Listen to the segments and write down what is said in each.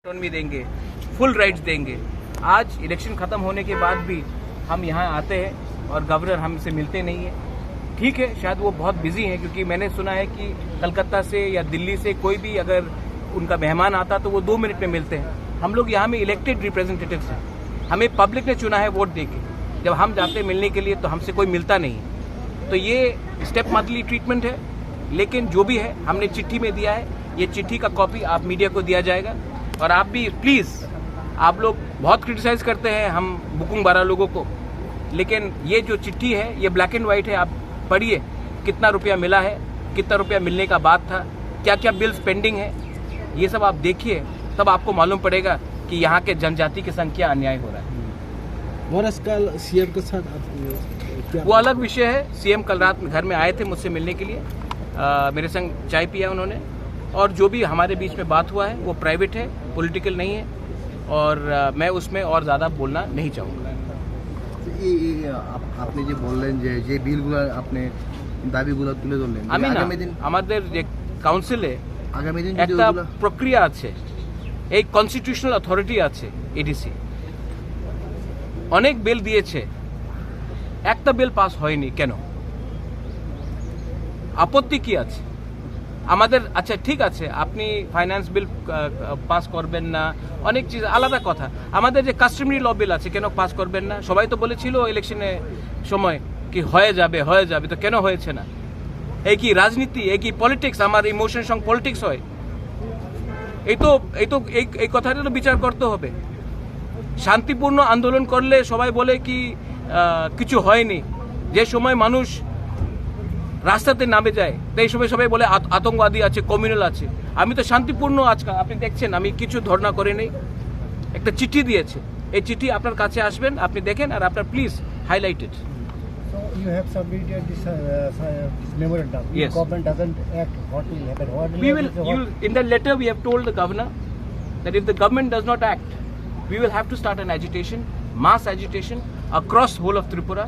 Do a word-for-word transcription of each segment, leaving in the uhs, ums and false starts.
ऑटोनॉमी देंगे, full rights देंगे। आज इलेक्शन खत्म होने के बाद भी हम यहाँ आते हैं और गवर्नर हमसे मिलते नहीं है। ठीक है, शायद वो बहुत बिजी हैं, क्योंकि मैंने सुना है कि कलकत्ता से या दिल्ली से कोई भी अगर उनका मेहमान आता तो वो दो मिनट में मिलते हैं। हम लोग यहाँ में इलेक्टेड रिप्रेजेंटेटिव्स हैं, हमें पब्लिक ने चुना है वोट दे के। जब हम जाते हैं मिलने के लिए तो हमसे कोई मिलता नहीं है। तो ये स्टेप मदरली ट्रीटमेंट है, लेकिन जो भी है हमने चिट्ठी में दिया है। ये चिट्ठी का कॉपी आप मीडिया को दिया जाएगा। और आप भी प्लीज, आप लोग बहुत क्रिटिसाइज करते हैं हम बुकुंग बारा लोगों को, लेकिन ये जो चिट्ठी है ये ब्लैक एंड व्हाइट है। आप पढ़िए कितना रुपया मिला है, कितना रुपया मिलने का बात था, क्या क्या बिल्स पेंडिंग है, ये सब आप देखिए, तब आपको मालूम पड़ेगा कि यहाँ के जनजाति के संग क्या अन्याय हो रहा है। और आजकल सीएम के साथ आप क्या वो अलग विषय है। सीएम कल रात में घर में आए थे मुझसे मिलने के लिए, अ, मेरे संग चाय पिया उन्होंने, और जो भी हमारे बीच में बात हुआ है वो प्राइवेट है, पॉलिटिकल नहीं है, और अ, मैं उसमें और ज़्यादा बोलना नहीं चाहूँगा। এই এই আপ- আপনি যে বললেন যে যে বিলগুলো আপনি দাবিগুলো তুলে ধরলেন যে আমি না, আগামী দিন আমাদের যে কাউন্সিলে আগামী দিন যদি একটা ওইগুলো প্রক্রিয়া আছে, এই কনস্টিটিউশনাল অথরিটি আছে এডিসি, অনেক বিল দিয়েছে, একটা বিল পাস হয়নি কেন? আপত্তি কি আছে আমাদের? আচ্ছা, ঠিক আছে, আপনি ফাইন্যান্স বিল পাস করবেন না, অনেক চিজ আলাদা কথা। আমাদের যে কাস্টমারি ল বিল আছে, কেন পাস করবেন না? সবাই তো বলেছিল ইলেকশনে সময় কি হয়ে যাবে, হয়ে যাবে, তো কেন হয়েছে না? এই কি রাজনীতি, এই কি পলিটিক্স? আমার ইমোশন সঙ্গে পলিটিক্স হয়? এই তো এই তো এই এই কথাটা তো বিচার করতে হবে। শান্তিপূর্ণ আন্দোলন করলে সবাই বলে কি আহ, কিছু হয়নি। যে সময় মানুষ রাস্তাতে নামে যায়, সেই সময় সবাই বলে আত- আতঙ্কবাদী আছে, কমিউনাল আছে। আমি তো শান্তিপূর্ণ, আজকাল আপনি দেখছেন আমি কিছু ধর্ণা করে নেই। একটা চিঠি দিয়েছে, এই চিঠি আপনার কাছে আসবেন, আপনি দেখেন আর আপনার please highlighted. So you have submitted this, uh, uh, this memorandum. Yes. If government doesn't act, what will happen? What will We happen? will, you will, in the letter we have told the governor that if the government does not act, we will have to start an agitation, mass agitation across whole of Tripura.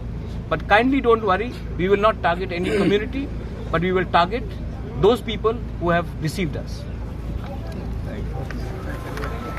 But kindly don't worry, we will not target any community, but we will target those people who have deceived us.